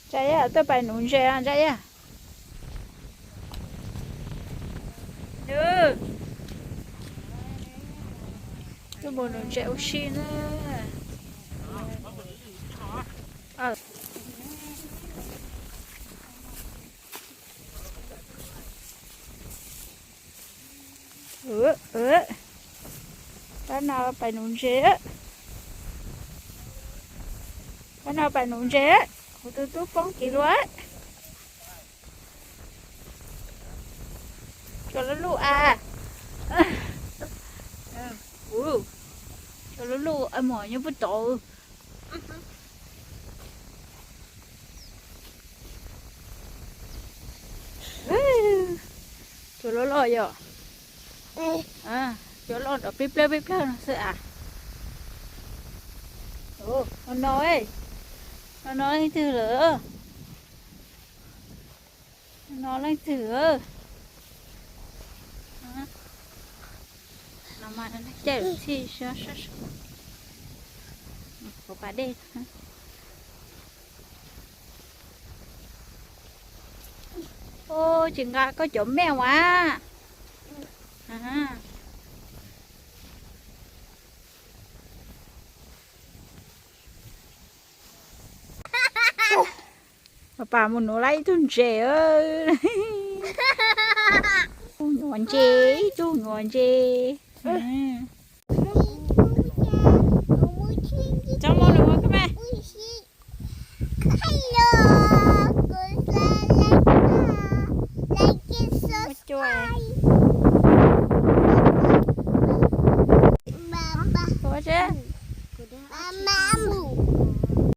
Ntsa yaj, tuaj pais nuv ntses ntsa yaj. Tuaj mus nuv ntses ua si na. Pab no pais nuv ntses, pab no pais nuv ntses, kuv tus tub poob kiag lawm. Cua lub luj a. Cua lub luj a, mos nyob puag tod. Cua loj loj yom. Cua loj nrov peb plawg peb plawg no xwb as. No no, no no leej twg lawm? No leej twg? No mas caij lub txhij sab sab, hauv pas dej. Ua tsis nqa koj cov mej as. Pas mus nuv lawm ib tug ntses. Tug nuv ntses, ib tug nuv ntses. Coj mus nuv koj mas. Ua cua. Ua tse.